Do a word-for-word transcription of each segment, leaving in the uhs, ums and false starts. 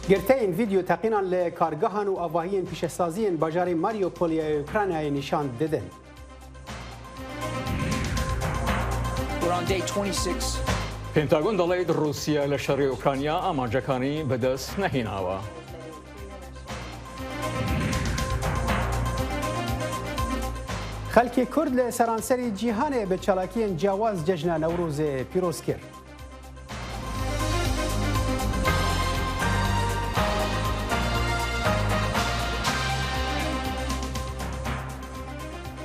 Girteyên vîdeo teqînan li kargehan û avahiyên pîşesaziyên bajarê Mariupolê ya Ukraynayê nîşan didin. We're on day twenty-six. Pentagon دەڵێت رووسیا لە شەڕی ئۆکرانیا ئامانجەکانی بەدەست نەهێناوە. خەلکی کورد لە سەرانسەری جیهانê bi çalakiyên ciyawaz cejna Newrozê pîroz kir.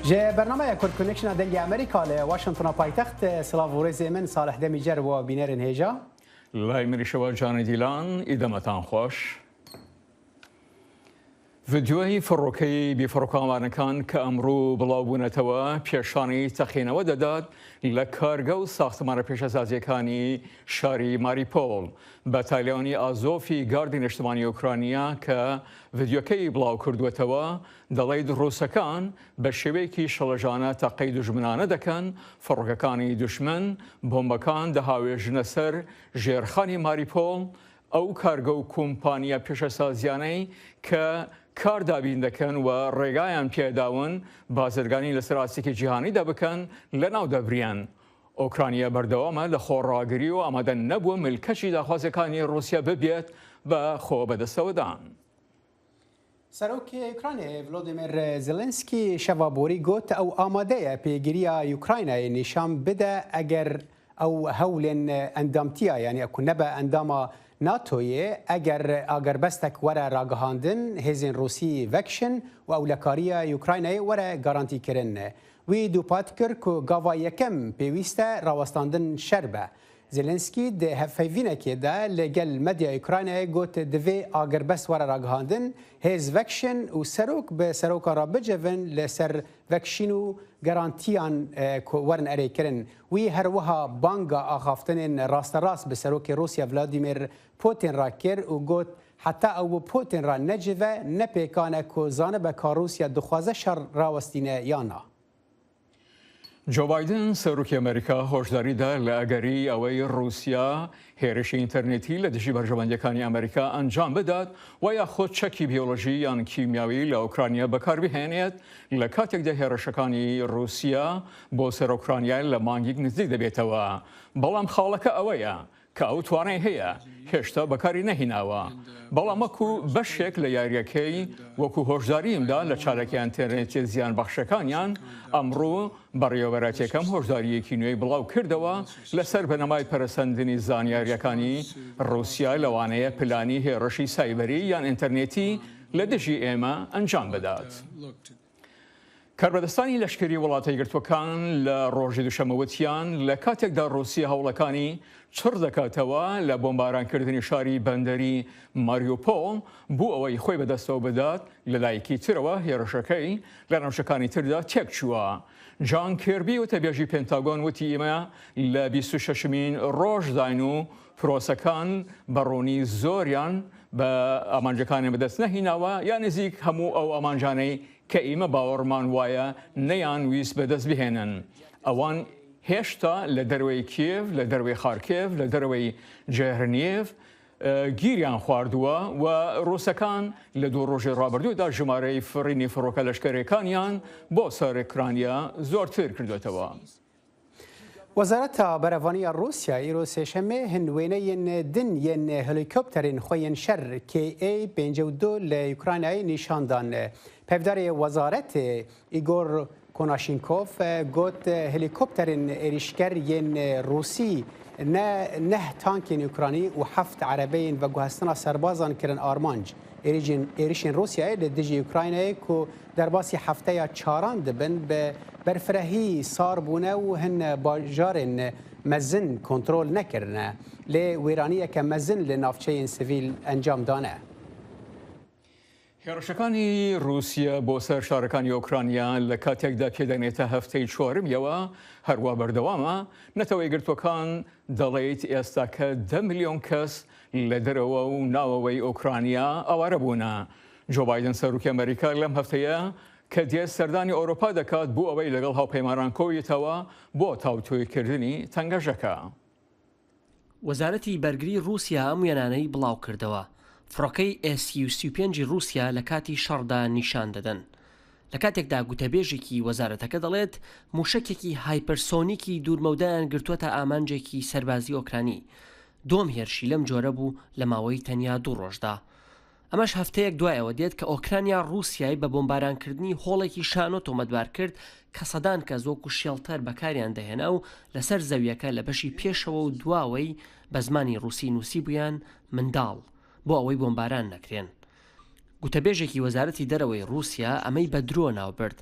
Ji bernameya Kurd Connection a Dengê Amerîka li Washingtona paytext, silav û rêzê min Salih Demîcer bo bînerên hêja. Lay min îşewa Canê Dîlan, îdemetan xweş. ڤیدیۆی فڕۆکەی بیفڕۆکەوانەکان کە ئەمڕوو بڵاوبوونەتەوە، پێشانی تەقینەوە دەدات لە کارگە و ساختمانە پێشەسازیەکانی شاری ماریپۆل. بەتالیۆنی ئازۆفی گاردی نیشتمانی ئۆکرانیا کە ڤیدیۆکەی بڵاو کردووەتەوە، دەڵێت ڕووسەکان بە شێوەیەکی شڵەژانە تەقەی دوژمنانە دەکەن، فڕۆکەکانی دوشمن بۆمبەکان دەهاوێژنە سەر ژێرخانی ماریپۆل، ئەو کارگە و کۆمپانیا پێشەسازیانەی کە کار دابین دەکەن و ڕێگایان پێداون بازرگانی لەسەر ئاستێکی جیهانیدا بکەن، لە ناو دەبریان. ئۆکرانیا بەردەوامە لە خۆڕاگری و ئامادە نەبووە ملکەچی داخوازەکانی ڕووسیا ببێت بە خۆ بەدەستەوەدان. Serokê Ukraynayê Volodymyr Zelensky şeva borî got, ew amade ye pêgiriya Ukraynayê nîşan bide, eger ew hewlên endamtiya, yanî ku nebe endama NATOyê, eger agerbestek were ragihandin, hêzên Rûsî vekişin û ewlekariya Ukraynayê were garantîkirin. Wî dûpat kir ku gava yekem pêwîst e rawestandin şer be. Zelensky di hevpeyvînekê de li gel medya Ukraynayê got, divê agirbest were ragihandin, hêz vekişin û serok bi serokan re bicivin li ser vekişîn û garantiyan, e, ku werin erêkirin. Wî her wiha banga axaftinên rasterast bi serokê Rûsya Vladimir Putin re kir û got, heta ew bi Putin re necive, ne pêkan e ku zanibe ka Rûsya dixwaze şer rawestîne yan na. جۆ بایدن، سەرۆکی ئەمریکا، هۆشداری دا لە ئەگەری ئەوەی ڕووسیا هێرشی ئینتەرنێتی لە دژی بەرژەوەندیەکانی ئەمریکا ئەنجام بدات و یاخود چەکی بیۆلۆژی یان کیمیاوی لە ئۆکرانیا بەکاربهێنێت، لە کاتێکدا هێرشەکانی ڕووسیا بۆ سەر ئۆکرانیا لە مانگیک نزیک دەبێتەوە. بەڵام خاڵەکە ئەوەیە کە ئەو توانای هەیە، هێشتا بەکاری نەهیناوە. بەڵام وەکو بەشێک لە یاریەکەی، وەکو هۆشداریمدا لە چالاکیە ئینتەرنێتی زیان بەخشەکانیان، ئەمڕوو بەڕێوەبەرایەتیەکەم هۆشداریەکی نوێی بڵاو کردەوە لەسەر بنەمای پەرەسەندنی زانیاریەکانی ڕووسیا، لەوانەیە پلانی هێڕشی سایبەری یان ئینتەرنێتی لە دژی ئێمە ئەنجام بدات. کاربەدەستانی لەشکری وڵاتە یەکگرتووەکان لە ڕۆژی دووشەممە وتیان، لە کاتێکدا ڕووسیا هەوڵەکانی چڕ دەکاتەوە لە بۆمبارانکردنی شاری بەندەری ماریوپۆڵ بۆ ئەوەی خۆی بەدەستەوە بدات، لە لایەکی ترەوە هێرشەکەی لە ناوچەکانی تردا تێک چووە. جان کێربی، وتەبێژی پێنتاگۆن، وتی، ئێمە لە بیست و شەشمین ڕۆژداین و پرۆسەکان بە ڕوونی زۆریان بە ئامانجەکانی بەدەست نەهیناوە، یا نزیک هەموو ئەو ئامانجانەی کە ئێمە باوەڕمان وایە نەیان ویست بەدەست بهێنن. ئەوان هێشتا لە دەروەی کیێڤ، لە دەروەی خارکێڤ، لە دەروەی جێهرنیێڤ، ئە، گیریان خواردووە و ڕووسەکان لە دوو ڕۆژی ڕابردوودا ژمارەی فڕینی فڕۆکە لەشکرەکانیان بۆ سەر ئۆکرانیا زۆرتر کردوێتەوە. Wezareta Berevaniya Rûsya îro sêşemê hin wêneyên din yên helîkopterên xwe yên şer K A pêncî û du li Ukraynayê nîşan dan. Pevdarê wezaretê Igor Konashenkov got, helîkopterên êrîşker yên Rûsî ne neh tankên Ukranî û heft erebeyên veguhestina serbazan kirin armanc. Êrîjên, êrişên Rûsyayê li dijî Ukraynayê ku derbasî hefteya çaran dibin, bi berfirehî sar bûne û hin bajarên mezin kontrol nekirine. Lê wêraniyeke mezin li navçeyên sivîl encam dane. هێڕشەکانی ڕووسیا بۆ سەر شارەکانی ئۆکرانیا لە کاتێکدا پێدەنێتە هەفتەی چوارمیەوە، هەروە بەردەوامە. نەتەوە یەکگرتووەکان دەڵێت ئێستاکە دە ملیۆن کەس لە دەرەوە و ناوەوەی ئۆکرانیا ئاوارە بوونە. جۆ بایدن، سەرۆکی ئەمریکا، لەم هەفتەیە کە دێت سەردانی ئەوروپا دەکات بۆ ئەوەی لەگەڵ هاوپەیمانان کۆیتەوە بۆ تاوتوێکردنی تەنگەژەکە. وەزارەتی بەرگری ڕووسیا ئەم وێنانەی بڵاو کردەوە. فڕۆکەی ئێس یو سی و پێنجی رووسیا لە کاتی شەڕدا نیشان دەدەن. لە کاتێکدا گوتەبێژێکی وەزارەتەکە دەڵێت، موشەکێکی هایپەرسۆنیکی دوورمەودایان گرتووەتە ئامانجێکی سەربازی ئۆکرانی. دووەم هێرشی لەم جۆرە بوو لە ماوەی تەنیا دوو ڕۆژدا. ئەمەش هەفتەیەک دوایەوە دێت کە ئۆکرانیا رووسیای بە بۆمبارانکردنی هۆڵێکی شانۆ تۆمەتبار کرد کە سەدان کەس وەکو شێڵتەر بەکاریان دەهێنا و لەسەر زەویەکە لە بەشی پێشەوە و دواوەی بە زمانی رووسی نووسی بوویان منداڵ، بۆ ئەوەی بۆمباران نەکرێن. گوتەبێژێکی وەزارەتی دەرەوەی رووسیا ئەمەی بە درۆ ناوبرد،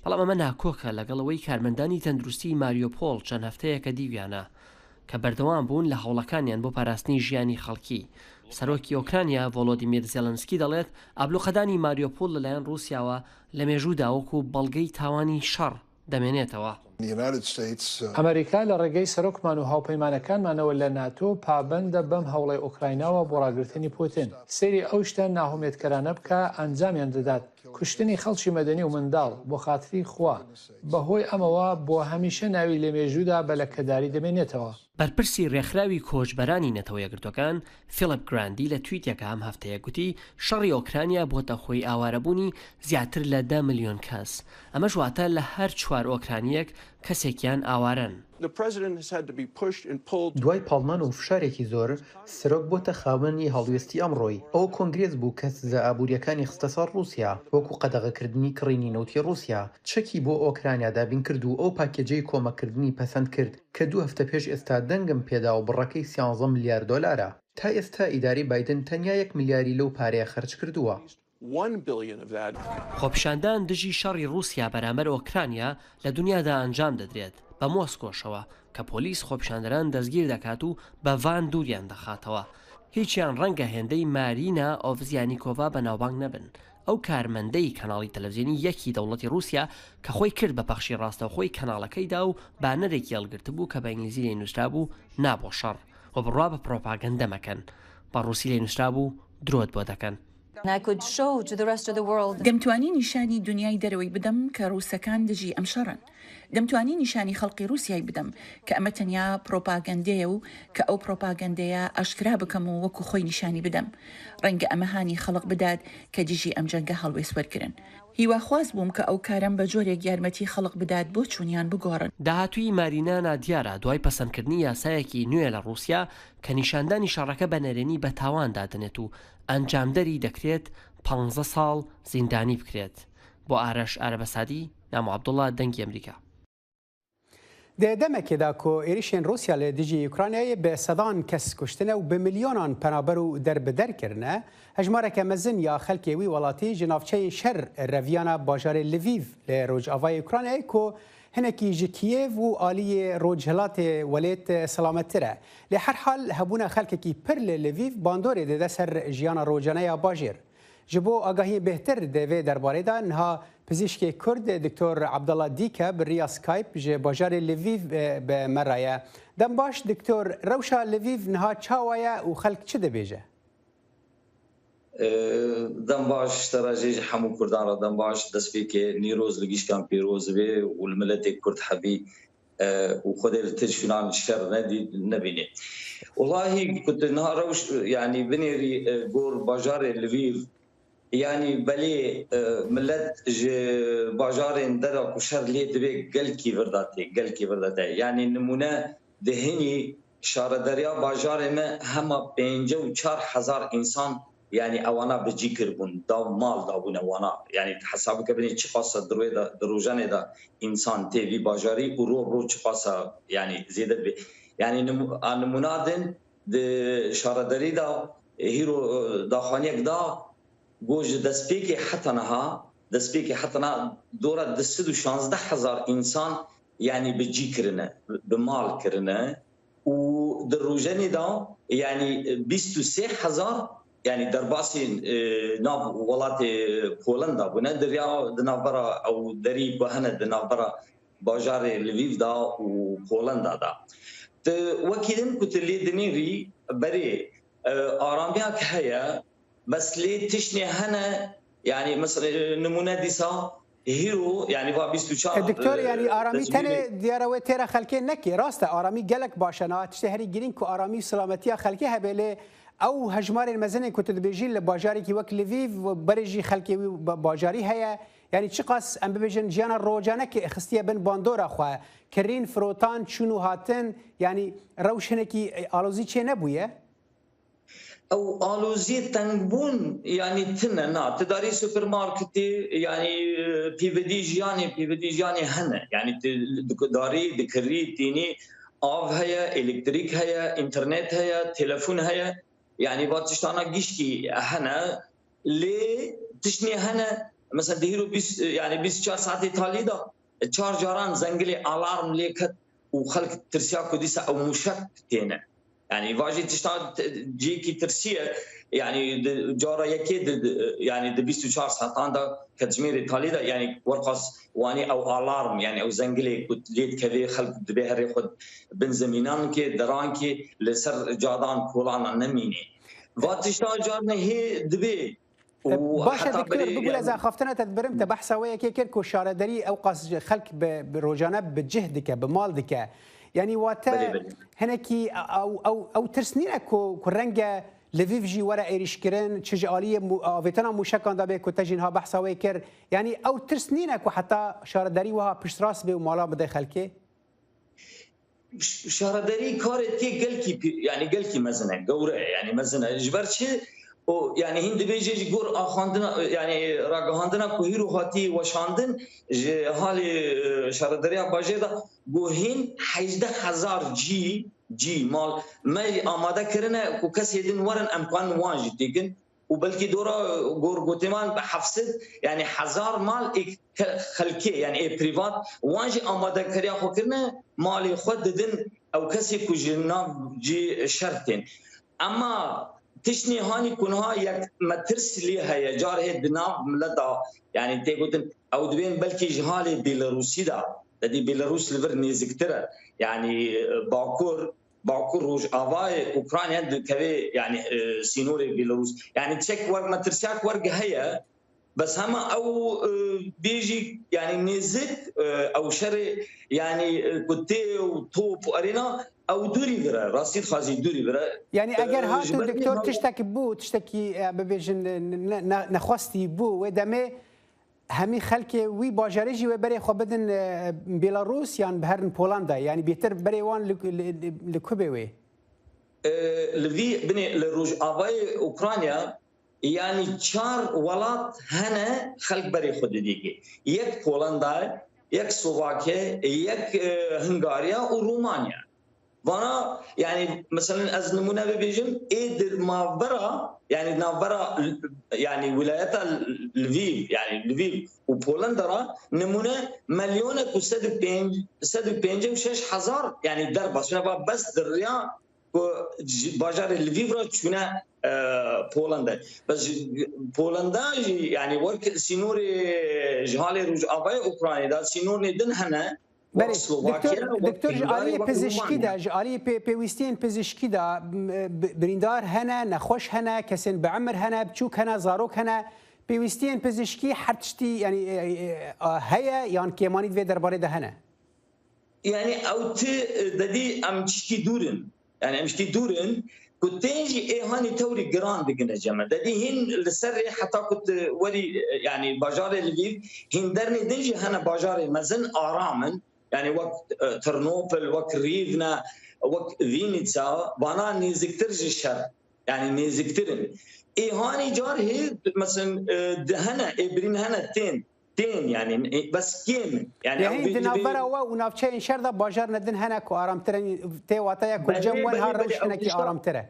بەڵام ئەمە ناکۆکە لەگەڵ ئەوەی کارمەندانی تەندروستی ماریۆپۆل چەند هەفتەیەکە دیویانە کە بەردەوام بوون لە هەوڵەکانیان بۆ پاراستنی ژیانی خەڵکی. سەرۆکی ئۆکرانیا ڤۆلۆدیمیر زێلنسکی دەڵێت ئابلوقەدانی ماریۆپۆل لەلایەن رووسیاوە لە مێژوودا وەکو بەڵگەی تاوانی شەڕ دەمێنێتەوە. ئەمریکا لە ڕێگەی سەرۆکمان و هاوپەیمانەکانمانەوە لە ناتۆ پابەندە بەم هەوڵەی ئۆکرایناوە بۆ ڕاگرتنی پوتن. سەیری ئەو شتە ناهومێدکەرانە بکە ئەنجامیان دەدات. کوشتنی خەڵکی مەدەنی و منداڵ بۆ خاتری خوا، بەهۆی ئەمەوە بۆ هەمیشە ناوی لە مێژوودا بە لەکەداری دەمێنێتەوە. بەرپرسی ڕێکخراوی کۆچبەرانی نەتەوە یەکگرتووەکان، فیلیپ گراندی، لە تویتێکە ئەم هەفتەیە گوتی شەڕی ئۆکرانیا بۆتە هۆی ئاوارەبوونی زیاتر لە دە ملیۆن کەس. ئەمەش واتە لە هەر چوار ئۆکرانیەک کەسێکیان ئاوارەن. دوای پاڵنان و فشارێکی زۆر، سەرۆک بۆتە خاوەنی هەڵوێستی ئەمڕۆی. ئەوە کۆنگرێس بوو کە سزا ئابوورییەکانی خستە سەر ڕووسیا، وەکو قەدەغەکردنی کڕینی نەوتی ڕووسیا، چەکی بۆ ئۆکرانیا دابین کرد و ئەو پاکێجەی کۆمەکردنی پەسەند کرد کە دوو هەفتە پێش ئێستا دەنگم پێدا و بڕەکەی سیانزە ملیار دۆلارە. تا ئێستا ئیدارەی بایدن تەنیا یەک ملیاری لەو پارەیە خەرج کردووە. خۆپیشاندان دژی شەڕی رووسیا بەرامبەر ئۆکرانیا لە دونیادا ئەنجام دەدرێت بە مۆسکۆشەوە کە پۆلیس خۆپیشاندەران دەستگیر دەکات و بە ڤان دووریان دەخاتەوە. هیچیان ڕەنگە هێندەی مارینا ئۆڤزیانیکۆڤا بەناوبانگ نەبن، ئەو کارمەندەی کەناڵی تەلەڤزیۆنی یەکی دەوڵەتی رووسیا کە خۆی کرد بە پەخشی ڕاستەوخۆی کەناڵەکەیدا و بانەرێکی هەڵگرتبوو کە بە ئینگلیزی لێی نووسرابوو نا بۆ شەڕ و بڕوا بە پرۆپاگەندە مەکەن، بە ڕووسی لێی نووسرابوو درۆت بۆ دەکەن. دەمتوانی نیشانی دونیای دەرەوەی بدەم کە ڕووسەکان دژی ئەم شەڕەن. دەمتوانی نیشانی خەڵقی ڕووسیای بدەم کە ئەمە تەنیا پرۆپاگەندەیە و کە ئەو پرۆپاگەندەیە ئاشکرا بکەم و وەکو خۆی نیشانی بدەم. ڕەنگە ئەمە هانی خەڵق بدات کە دژی ئەم جەنگە هەڵوێست وەرگرن. هیواخواز بووم کە ئەو کارەم بە جۆرێک یارمەتی خەڵق بدات بۆ چوونیان بگۆڕن. داهاتووی مارینا نادیارە دوای پەسەندکردنی یاسایەکی نوێ لە ڕووسیا کە نیشاندانی شەڕەکە بە نەرێنی بە تاوان دادەنێت و ئەنجامدەری دەکرێت پانزە ساڵ زیندانی بکرێت. بۆ ئارەش ئارەبەسادی، نامۆ عەبدوڵڵا، دەنگی ئەمریکا. Di demekê de ku êrîşên Rûsya li dijî Ukraynayê bi sedan kes kuştine û bi milyonan penaber û derbider kirine, hejmareke mezin ya xelkê wî welatî ji navçeyên şer reviyana bajarê Lviv li rojavayê Ukraynayê ku hinekî ji Kîyev û aliyê rojhilatê welêt selamettir e. Lê herhal hebûna xelkekî pir li Lviv bandorê dide ser jiyana rojane ya bajêr. Ji bo agahiyên bêhtir di vê derbarê de niha pizîşkê Kurd Doktor Abdallah Dîke bi riya Skype ji bajarê Lviv bi me re ye. Dem baş Doktor, rewşa Lviv niha çawa ye û xelk çi dibêje? Dem baş ji te re jî ji hemû Kurdan re dem baş, destpêkê Nîroz li gişkan pîroz be û li miletê Kurd hebî û Xwedê li tu şûnan şer nedî nebînê. Wellahî ku tu niha rewş, yanî binêrî gor bajarê Lviv, yanî belê milet ji bajarên dera ku şer lê dibe gelkî vir de tê, gelkî vir de tê. Yanî nimûne di hinî şaredariya bajarê me hema pêncî û çar hezar însan yanî ewana bi cî kiribûn, da mal dabûne wana. Yanî hesab bike binê çiqasa di rojê de, di rojanê de însan tê vî bajarî û ro bi ro çiqasa yanî zêde dibe. Yanî nimu-, a nimûna din di şaredarî de hîro, e, daxuyaniyek da, got ji destpêkê heta niha, destpêkê heta niha dora du sed û şazdeh hezar însan yanî bi cî kirine, bi mal kirine. Û di rojenê de, yanî bîst û sê hezar, yanî derbasî, e, nav welatê Polenda bûne, di riya, di navbera ew derî ku hene di navbera bajarê Lviv de û Polenda de. Tu wekî din ku tu lê dinêrî berê, e, aramiyak heye, bes lê tiştê hene, yanî mesela, e, nimûne dîsa hîro, yanî va bîst û çar, E, Doktor, e, yanî aramî destûrê tenê diyara wê têra xelkê nekê. Rast e, aramî gelek baş e. Niha tiştê herî girîng ku aramî û silametiya xelkê hebe, lê Ew hejmarên mezin ên ku tu dibêjî li bajarekî wek Lviv, berê jî xelkê wî ba-, bajarî heye. Yanî çiqas em bibêjin jiyana rojane ki xistiye bin bandora xwe, kirîn, firotan, çûn û hatin, yanî rewş hinekî, e, alozî çê nebûye? Ew aloziyê tengbûn, yanî tune, na. Ti darî supermarketê, yanî, e, pîvidî jiyanê, pîvidî jiyanê hene. Yanî ti di darî, di kirî, tînî av heye, elektrîk heye, înternet heye, telefon heye. Yanî va tiştana gişkî hene. Lê tiştnê hene, mesela di hîro bîst, yanî bîst û çar saetê talî de çar caran zengilê alarm lê ket û xelk tirsiya ku dîsa ew mûşek têne. Yanî va jî tişta t-, cihekî tirsî ye. Yanî di cara yekê di, di, yanî di bîst û çar saetan de ketjimêrê talî de, yanî werqas wanî ew alarm, yanî ew zengilê ku lê dikevê, xelk dibê herê xwe bin zemînan kê, deran kê, li ser cadan kolana nemînê. Va tişta carne hê dibê. Û Baş e, heta Doktor, berê, bigule yanî, ez axaftina te dibirim, te behsa wê yekê kir ku şaredarî ew qas ji xelk bi, bi rojane bi cih dike, bi mal dike. Yanî wa te Belê, belê. hinekî ew, ew, ew tirs nîne ku, ku renge Lviv jî were êrîşkirin, çi ji aliyê mû-, avêtina mûşekan de bê ku te jî niha behsa wê kir. Yanî ew tirs nîne ku heta şaredarî wiha piştrast bê û mala bide xelkê? Ş-, şaredarî karê tê gelkî pî-, yanî gelkî mezin e, gewre ye, yanî mezin e. Ji ber çi? O, yanî hîn dibêje ji gor axandina, yanî ragihandina ku hîro hatî weşandin, ji halê, e, şaredariya bajêr de, ku hîn hejdeh hezar cî, cî mal me amade kirine ku kesê din werin, em kanin wan jî têkin. Û belkî dora, gor gotê wan bi heft sed, yanî hezar mal ê ke-, xelkê, yanî ê prîvat, wan jî amadekariya xwe kirine, malê xwe didin ew kesê ku ji nav cî şer tên. Ema tiştê hanî ku niha yek metirs lê heye, car hê di nav milet de, yanî tê gotin, ew dibên belkî ji halê Bêlarûsî de, te dî Bêlarûs li vir nêziktir e, yanî, e, Bakur, Bakur Rojavayê Ukrayna dikeve, yanî, e, sînorê Bêlarûs. Yanî çek wer, metirsiyak wer heye, bes hema ew, e, bêjî, yanî nêzik, e, ew şerê, yanî, e, ku tê û top û erêna, ew dûrî vir e, rastî dixwazî dûrî vir e. Yanî eger E, ji hatu ber vê doktor hewce tiştekî bû, tiştekî, e, bibêjin, ne, ne, ne, nexwestî bû, wê demê hemî xelkê wî bajarê jî wê berê xwe bidin, e, Belarus yan biherin Polanda? Yanî bêtir berê wan li, li, li, li ku bê wê? E, li vî binê li rojavayê Ukrayna, yanî çar welat hene xelk berê xwe didî. Yek Polanda, yek Slovakya, yek, e, Hungarya û Romanya. Vana, yanî, meselen, ez nimûne bibêjim, ê di navbera, yanî, navbera, yanî, wilayeta Lviv, yanî, Lviv û Polenda ra, nimûne, milyonek û sed û pênc, sed û pêncî û şeş hezar, yanî, derbas. Şuna va bes di riya ku ji bajarê Lviv ra çûne, e, Polenda. Bes ji Polenda jî, yanî, wek sînorê ji halê rojavayê Ukraynê de sînorê din hene, Belê, Doktor, Doktor, ji aliyê pizişkî de, ji aliyê pê-, pêwîstiyên pizişkî de, m, bi-, birîndar hene, nexweş hene, kesên bi emir hene, biçûk hene, zarok hene. Pêwîstiyên pizişkî her tiştî, yanî, e, e, e, heye yan kêmanî di vê derbarê de hene? Yanî ew ti, e, dedî em çikî dûr in. Yanî em ji tê dûr in ku tên jî ê hanî tewrî giran digine cem me. Dedî hîn li ser rê heta ku tu werî, yanî bajarê Lviv, hîn dernê din jî hene bajarê mezin aram in. Yanî wek, e, Ternopil, wek Rîvne, wek Vînîtsa, vana nêziktir ji şer. Yanî nêziktir in. Ê hanî car hê, mesela, e, di hene, ê birîn hene tên. Tên, yanî, e, bes kêm in. Yanî, ew Yahî vê di navbera we û navçeyên şer de bajarine din hene ku aramtir in, tê wateya ku cem we niha rewş hinekî aramtir e.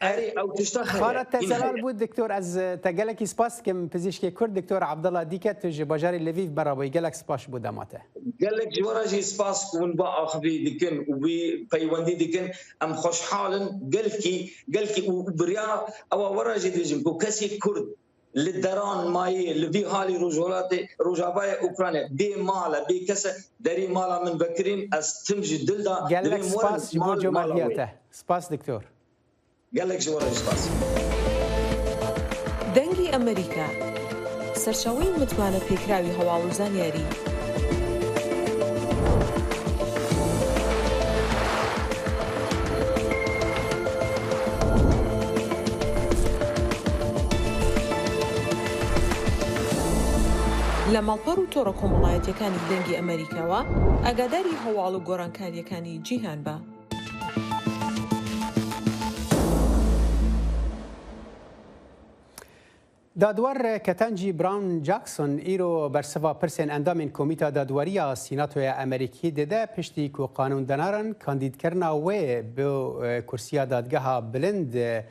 Erê, ew tişta heye. Xala te zelal bû, Doktor, ez, e, te gelekî spas dikim, pizîşkê Kurd, Doktor Abdullah Dîke, tu ji bajarê Lviv me re bûyî. Gelek spas ji bo dema te. Gelek ji we re jî spas ku hûn bi axivî dikin û wî peywendî dikin. Em xweşhal in, gelkî, gelkî û, û birya ewa we re jî dibêjim ku kesê Kurd li deran mayê, li vî halî rojhilatê, rojavayê Ukraynê bê mal e, bê kes e, derî mala min vekirîn, ez tim ji dil de Gelek dibêm werin spas ji bo mal, mala comerdiya wê. Te. Spas, Doktor. Gelek ji we re jî spas. Dengî Emerîka, serçaweyên mitmane pêkiraw û heval û zanyarî. لە ماڵپەڕ و تۆڕە کۆمەڵایەتیەکانی دەنگی ئەمریکاوە ئاگاداری هەواڵ و گۆڕانکاریەکانی جیهان بە. Dadwer Ketanji Brown Jackson îro bersiva pirsên endamên Komîta Dadweriya Sînatoya Amerîkî dide, piştî ku qanûndaneran kandîdkirina wê bi, e, kursiya dadgeha bilind, e,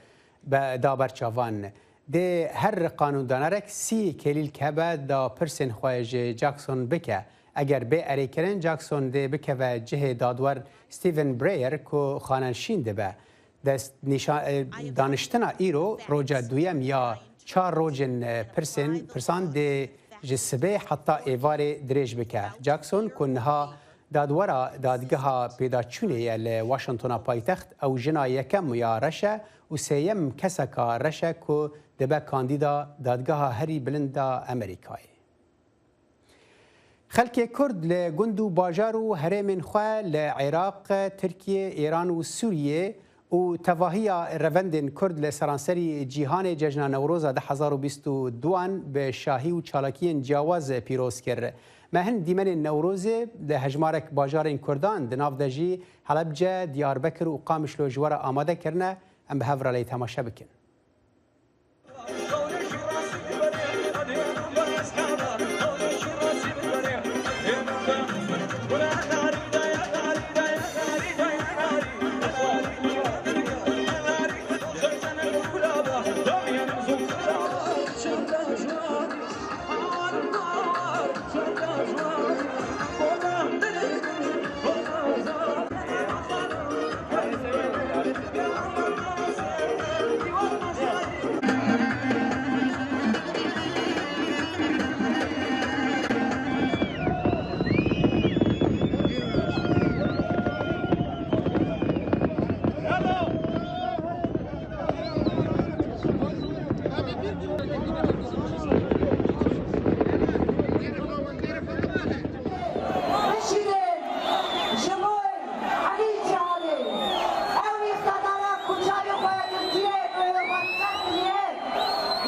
be, da ber çavan. Dê her qanûndanerek sî kêlîlk hebe da pirsên xwe ji Jackson bike. Eger bê erêkirin, Jackson dê bikeve cihê dadwer Stephen Breyer ku xanenşîn dibe. Dest nîşa-, e, daniştina îro roja duyem ya çar rojên, e, pirsên, pirsan dê ji sibê heta êvarê dirêj bike. Jackson ku niha dadwera dadgeha pêdaçûnê ye li Washingtona paytext, ew jina yekem ya reş e û sêyem keseka reş e ku dibe kandîda dadgeha herî bilind a Amerîkayê. Xelkê Kurd li gund û bajar û herêmên xwe li Iraq, Tirkiye, Îran û Sûriye û tevahiya revendên Kurd li seranserî cîhanê cejna Newroza du hezar û bîst û duan bi şahî û çalakiyên ciyawaz pîroz kir. Me hin dîmenên Newrozê di hejmarek bajarên Kurdan, di nav de jî Helebce, Diyarbekir û Qamişlo ji we re amade kirine, em bi hev re lê temaşe bikin. Bişînin ji bo Elî Cîhanê. Ew îqtedara ku çavê xwe girtiye, bi xwe qet diye.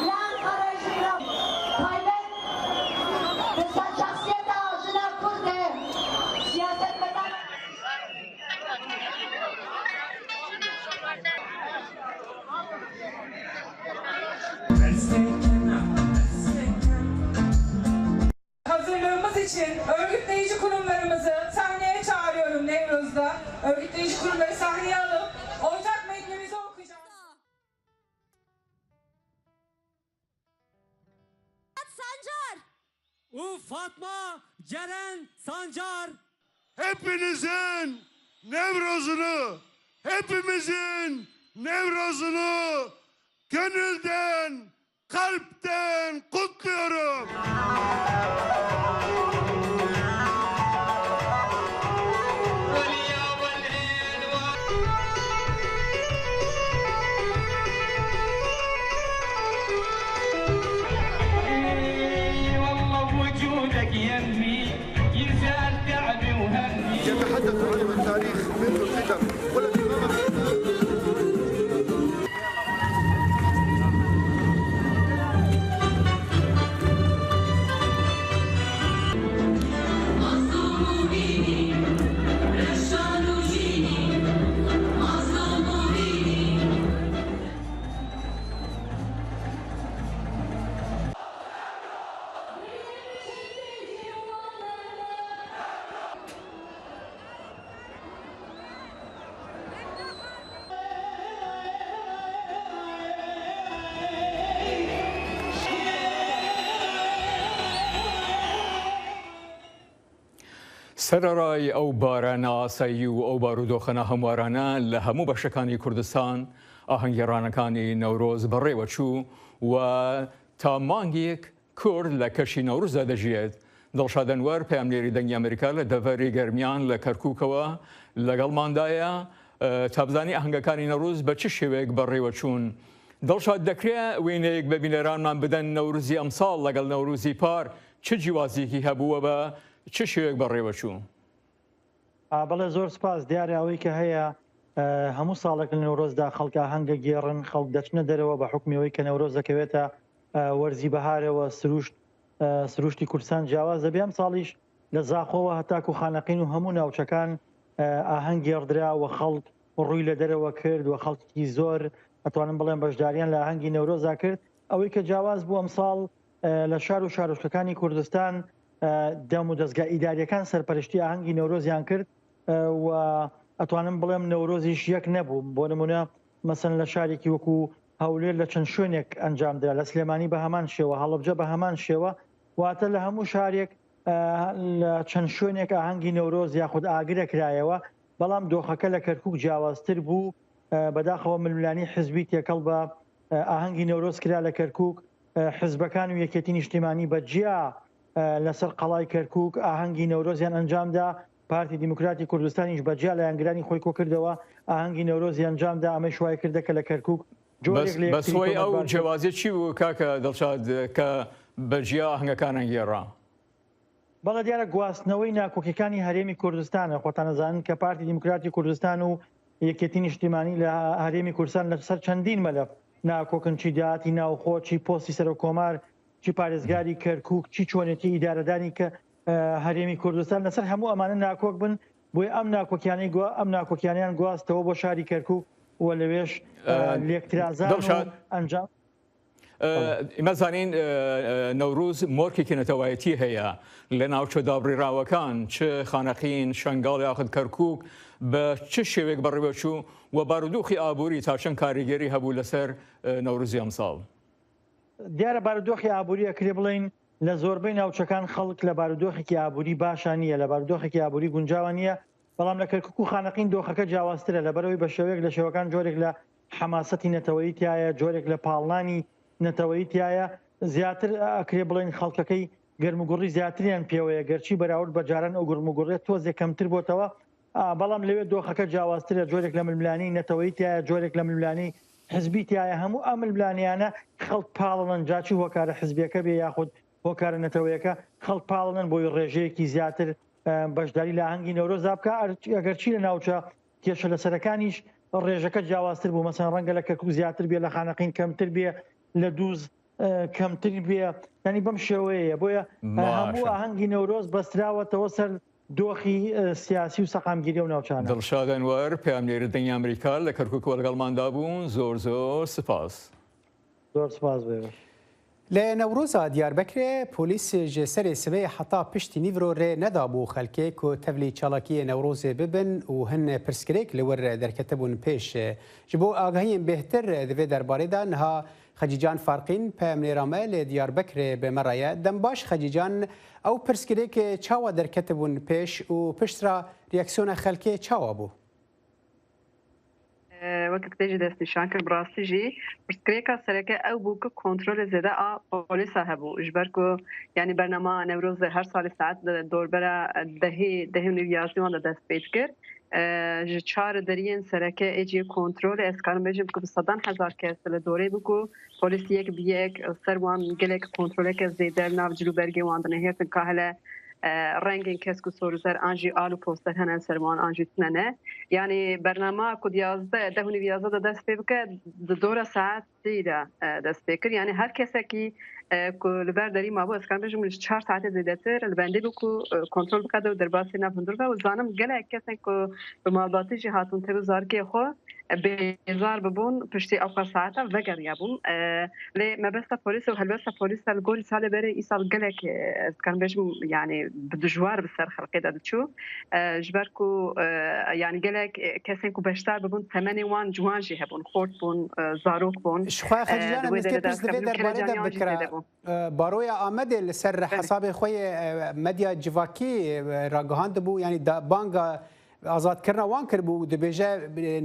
Li Enqereyê jî bira taybet bi ser şexsiyeta jina Kurd e. Siyasetmedara Hazırlığımız için örgütleyici kurumlarımızı sahneye çağırıyorum Nevroz'da. Örgütleyici kurumları sahneye alıp ortak metnimizi okuyacağız. Sancar û Fatma Ceren Sancar. Hepinizin Nevrozunu, hepimizin Nevrozunu gönülden, kalpten kutluyorum. يتحدث عن التاريخ منذ القدم. سەرەڕای ئەو بارانە ئاسایی و ئەو بارودۆخە ناهەموارانە لە هەموو بەشەکانی کوردستان، ئاهەنگگێڕانەکانی نەورۆز بەڕێوە چوو و تا مانگێک کورد لە کەشی نەورۆزدا دەژیێت. دڵشاد ئەنوەر، پەیامنێری دەنگی ئەمریکا لە دەڤەری گەرمیان لە کەرکووکەوە لەگەڵماندایە. ئە، تا بزانی ئاهەنگەکانی نەورۆز بە چ شێوەیەک بەڕێوە چوون. دڵشاد، دەکرێ وێنەیەک بە بینەرانمان بدەن، نەورۆزی ئەمساڵ لەگەڵ نەورۆزی پار چ جیوازیەکی هەبوو و بە چ شێوەیەک بەڕێوە چوو؟ ئا، بەڵێ، زۆر سپاس. دیارە ئەوەی کە هەیە، ئە، هەموو ساڵێک لە نەورۆزدا خەڵک ئاهەنگە گێڕن، خەڵک دەچنە دەرەوە بە حکمی ئەوەی کە نەورۆز دەکەوێتە، ئە، وەرزی بەهارەوە، سروشت سروشتی کوردستان جیاواز دەبێ. ئەم ساڵیش لە زاخۆوە هەتاکو خانەقین و هەموو ناوچەکان ئاهەنگ گێڕدرا و خەڵک ڕووی لە دەرەوە کرد و خەڵکی زۆر، ئەتوانم بڵێم، بەشداریان لە ئاهەنگی نەورۆزا کرد. ئەوەی کە جیاواز بوو ئەم ساڵ لە شار و شارۆچکەکانی کوردستان دەم و دەستگا ئیداریەکان سەرپەرشتی ئاهەنگی نەورۆزیان کرد و ئەتوانم بڵێم نەورۆزیش یەک نەبوو. بۆ نمونە مەسەن لە شارێکی وەکو هەولێر لە چەند شوێنێک ئەنجام درا، لە سلێمانی بە هەمان شێوە، هەڵەبجە بە هەمان شێوە. واتە لە هەموو شارێک لە چەند شوێنێک ئاهەنگی نەورۆز یاخود ئاگرە کرایەوە. بەڵام دۆخەکە لە کەرکووک جیاوازتر بوو. بەداخەوە ململانی حزبی تێکەڵ بە ئاهەنگی نەورۆز کرا لە کەرکووک. حزبەکان و یەکێتی نیشتیمانی بە جیا لەسەر قەڵای کەرکووک ئاهەنگی نەورۆزیان ئەنجامدا. پارتی دیموکراتی کوردستانیش بە جیا لایەنگرانی خۆی کۆکردەوە ئاهەنگی نەورۆزی ئەنجامدا. ئەمەش وای کردە کە لە کەرکووک جۆرێک بەس لە بەس یەکتری هۆی ئەو تۆمەتبار کرد. جیاوازیە چی بوو، کاکە دڵشاد، کە بە جیا ئاهەنگەکان ئەنگێڕا؟ بەڵێ، دیارە گواستنەوەی ناکۆکیەکانی هەرێمی کوردستانە. خۆتان ئەزانن کە پارتی دیموکراتی کوردستان و یەکێتی نیشتیمانی لە هەرێمی کوردستان لەسەر چەندین مەلەف ناکۆکن، چی داهاتی ناوخۆ، چی پۆستی سەرۆک کۆمار، چی پارێزگاری کەرکووک، چی چۆنێتی ئیدارەدانی کە هەرێمی کوردستان، لەسەر هەموو ئەمانە ناکۆک بن. بۆیە ئەم ناکۆکیانەی گوا ئەم ناکۆکیانیان گواستەوە بۆ شاری کەرکووک و لەوێش لێکترازان و ئەنجام. ئێمە زانین نەورۆز مۆرکێکی نەتەوایەتی هەیە لە ناوچە دابڕیراوەکان، چ خانەقین، شەنگاڵ یاخود کەرکووک، بە چ شێوەیەک بەڕێوەچوو و بارودۆخی ئابووری تا چەند کاریگەری هەبوو لەسەر نەورۆزی ئەمساڵ؟ دیارە بارودۆخی ئابووری ئەکرێ بڵێن لە زۆربەی ناوچەکان خەڵک لە بارودۆخێکی ئابووری باشە نییە، لە بارودۆخێکی ئابووری گونجاوە نییە. بەڵام لە کەرکووک و خانەقین دۆخەکە جیاوازترە، لەبەرەوەی بە شێوەیەک لە شێوەکان جۆرێک لە حەماسەتی نەتەوەیی تایە، جۆرێک لە پاڵنانی نەتەوەیی تایە. زیاتر ئەکرێ بڵێن خەڵکەکەی گەرموگوڕی زیاتریان پێوەیە، گەرچی بەراورد بە جاران ئەو گەرموگوڕیە تۆزێ کەمتر بۆتەوە. بەڵام لەوێ دۆخەکە جیاوازترە، جۆرێک لە ململانی نەتەوەیی تایە، جۆرێک لە ململانی حزبی تایە. هەموو ئەم ململانیانە خەڵک پاڵنن، جاچی هۆکارە حزبیەکە بێ یاخود هۆکارە نەتەوەیەکە، خەڵک پاڵنن بۆی ڕێژەیەکی زیاتر بەشداری لە ئاهەنگی نەورۆزدا بکە. ئەگەرچی لە ناوچە کێشە لەسەرەکانیش ڕێژەکە جیاوازتر بوو، مەسەن ڕەنگە لە کەرکووک زیاتر بێ، لە خانەقین کەمتر بێ، لە دووز کەمتر بێ. یعنی بەم شێوەیە. بۆیە هەموو ئاهەنگی نەورۆز بەستراوەتەوە سەر دۆخی سیاسی و سەقامگیری و ناوچانە. دڵشاد ئەنوەر، پەیامنێری دەنگی ئەمریکا، لە کەرکووکەوە لەگەڵماندا بوو. زۆر زۆر سپاس. زۆر سپاس بێ. لە نەورۆزا دیاربەکرێ پۆلیس ji serê sibê heta piştî nîvro rê nedabû xelkê ku tevlî çalakiyê Newrozê bibin û hin pirsgirêk li wir derketibûn pêş. Ji bo agahiyên bêhtir di vê derbarê de niha Xecîcan Farqîn, peyamnêra me li Diyarbekirê bi me re ye. Dembaş Xecîcan, ew pirsgirêk çawa derketibûn pêş û piştre reaksiyona xelkê çawa bû? Weke tu jî destnîşan kir, bi rastî jî pirsgirêka sereke ew bû ku kontrolê zêde a polîsa hebû. Ji ber ku, yanî bernama Newroz her salê saet di dorbera dehê, dehê û nîv, yazî wan de dest pê dikir. Ji çar deriyên sereke ê cihê kontrolê ez karim bêjim ku bi sedan hezar kes li dorê bû ku polîs yek bi yek ser wan gelek kontroleke zêde li nav cil û bergê wan dinihêrtin ka hele rengên kesk û sor û zer an jî al û poster hene ser wan an jî tune ne. Yanî bernama ku di yazdeh, deh û nîv yazdeh de dest pê bike, di dora saet sê de dest pê kir. Yanî her kesekî ku li ber derî mabû, ez karim bêjim ji çar saetê zêdetir li bendê bû ku kontrol bike de û derbasî nav hundir be û zanim gelek kesên ku bi malbatî jî hatibûn tevî zarikê xwe bêzar bibûn, piştî ewqas saeta vegeriyabûn. Lê mebesta polîs û helwesta polîsa li gorî salê berê îsal gelek, ez dikarim bêjim, yanî bi dijwar bi ser xelkê de diçû. Ji ber ku, yanî gelek kesên ku beşdar bibûn temenê wan ciwan jî hebûn, xort bûn, zarok bûn. Ji xwe Xecîcan, em ez pê pirs di vê derbarê de bikira. Baroya Amedê li ser hesabê xwe yê medya civakî ragihandibû, yanî banga azadkirina wan kiribû û dibêje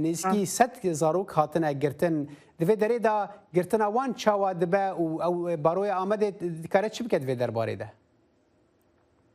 nêzîkî sed zarok hatine girtin. Di vê derê de girtina wan çawa dibe û ew Baroya Amedê dikare çi bike di vê derbarê de?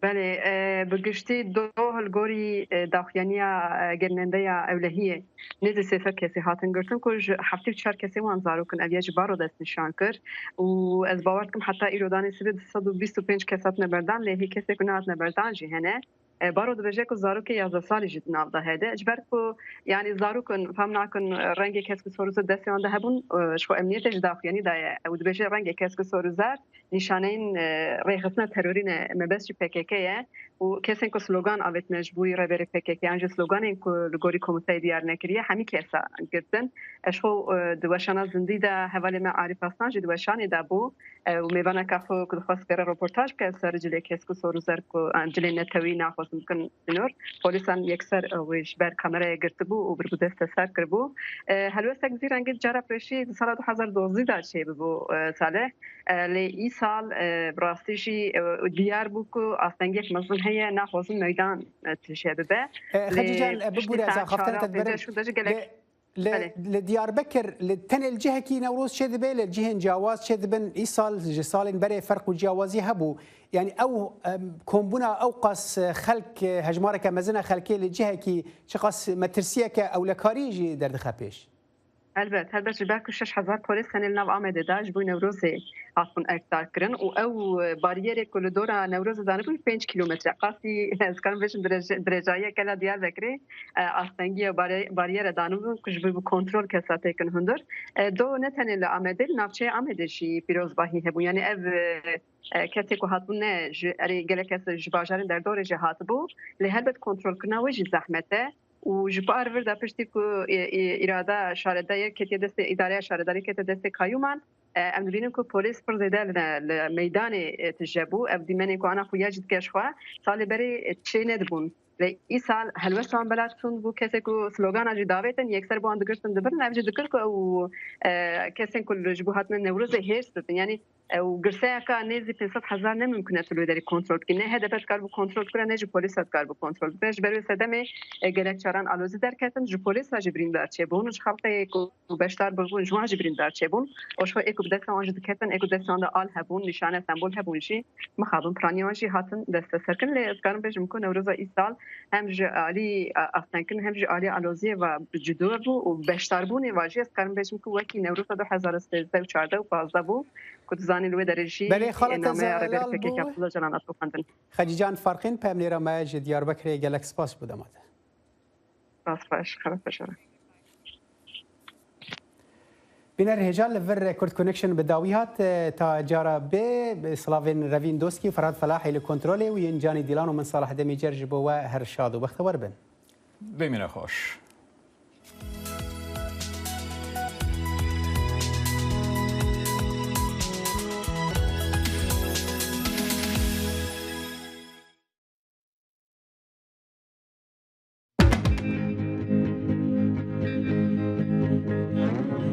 Belê, bi giştî doh li gorî daxuyaniya girnendeya ewlehiyê nêzî sê sed kesî hatin girtin ku ji heftê û çar kesê wan zarok in. Ev ya ji baro destnîşan kir û ez bawer dikim heta îro danê sibê du sed û bîst û pênc kes hatine berdan, lê hê kesê ku nehatine berdan jî hene. E, Baro dibêje ku zarokê yazdeh salî jî di nav de hede. Ji ber ku, yanî, zarok in, fam nakin, e, rengê kesk û soruzer destê wan de hebûn, e, ji xwe emniyetê jî daxuyanî daye. Ew dibêje rengê kesk û soruzer nîşaneyên, e, rêxistina terorî ne, mebest jî P K K ye û kesên ku slogan avêtine ji bo rêberê P K K yan jî sloganên ku li gorî komuteyê diyar nekiriye, hemî kesa girtin. Ez xwe, e, di weşana zindî de hevalê me Arîf Aslan jî di weşanê de bû, e, û mêvaneka xwe ku dixwest pê re roportaj bike ser cilê kesk û soruzer ku, e, cilê netewî naxwazin bikin sînor. Polîsan yekser, e, wê ji ber kamerayê girtibû û biribû desteser kiribû. E, helwestek vî rengî cara pêşî di sala du hezar dozdeh de çêbibû, e, Salih. E, lê îsal, e, bi rastî jî, e, diyar bû ku astengiyek mezin heye, naxwazin meydan, e, tije bibe. E, Lê Xecîcan, e, piştî bibûre, ez saet axaftina çar te diberim. Pêncî şûnde jî gelek Lê, lê, Belê. Li Diyarbekir, li tenê li cihekî Newroz çêdibe, li cihên ciyawaz çêdibin. Îsal ji salên berê ferq û ciyawazî hebû. Yani ew, em, kombûna ew qas, e, xelk, e, hejmareke mezin e xelkê li cihekî çiqas metirsiyeke ewlekarî jî derdixe pêş? Helbet, helbet, ji ber ku şeş hezar polîs tenê li nav Amedê de ji bo Newrozê hatibûn erkdar kirin û ew, e, bariyerê ku li dora Newrozê danibûn pênc kîlometre. Qasî, ez karim bêjim, dirêj-, dirêjayiyeke la Diyarbekirê, e, astengiye bare-, bariyere danibûn ku ji bo bi kontrol kesa têkin hundir. E, do ne tenê li Amedê, li navçeyê Amedê jî pîrozbahî hebûn. Yani ev, e, e, kesê ku hatibûn ne ji, erê gelek kes ji bajarên derdorê jî hatibû. Lê helbet kontrolkirina wê jî zehmet e. Û ji par vir de piştî ku, e, e, îrada şaredayê ketiye destê, îdareya şaredarî ketiye destê kayûman, e, em dibînin ku polîs pir zêde li, li meydanê, e, tije bû. Ev dîmenê ku ana xuya jî dike ji xwe, salê berê, e, çê nedibûn. Lê îsal helwesta wan bela tund bû, kesê ku slogana jî davêtin, yekser bi wan digirtin dibirin. Ev jî dikir ku ew, e, kesên ku li, ji bo hatina Newrozê hêrs ditin. Yanî, e, û girseyeka nêzî pênc sed hezar ne mimkun e tu li wê derê kontrol bikî. Ne H D P dikaribû kontrol bikire, ne jî polîsa dikaribû kontrol bikire. Ji ber wê sedemê, e, gelek caran alozî derketin, ji polîsa jî birîndar çêbûn, ji xelkê ku beşdar bûbûn, ji wan jî birîndar çêbûn. Û ji xwe ê ku bi desta wan jî diketin, ê ku desta wan de al hebûn, nîşane, sembol hebûn jî, mixabin, piraniya wan jî hatin desteserkirin. Lê ez karim bêjim ku Newroza îsal hem ji alî, a, astengkirin hem ji alî aloziyê ve bi cudo bû û beşdarbûnê ve jî ez karim bêjim ku wekî Newroza du hezar û sêzdeh û çardeh û pazdeh bû, ku dizanî li wê derê jî, Belê, e, xala te nameya rêberê zelal P K K bû. Abdullah Canan hatibû xwendin. Xecîcan Farqîn, peyamnêra me ji Diyarbekirê, gelek spas ji bo dema te. Spas xweş, xebat bejara. Bîner hêja li vir Kurd Connection bi dawî hat, e, ta cara bê, silavên Revîn Doskî û Ferhat Felahî li kontrolê û yên Canî Dîlan û min Salah Demîcer ji bo we her şad û bextewar bin. Bimîne xweş.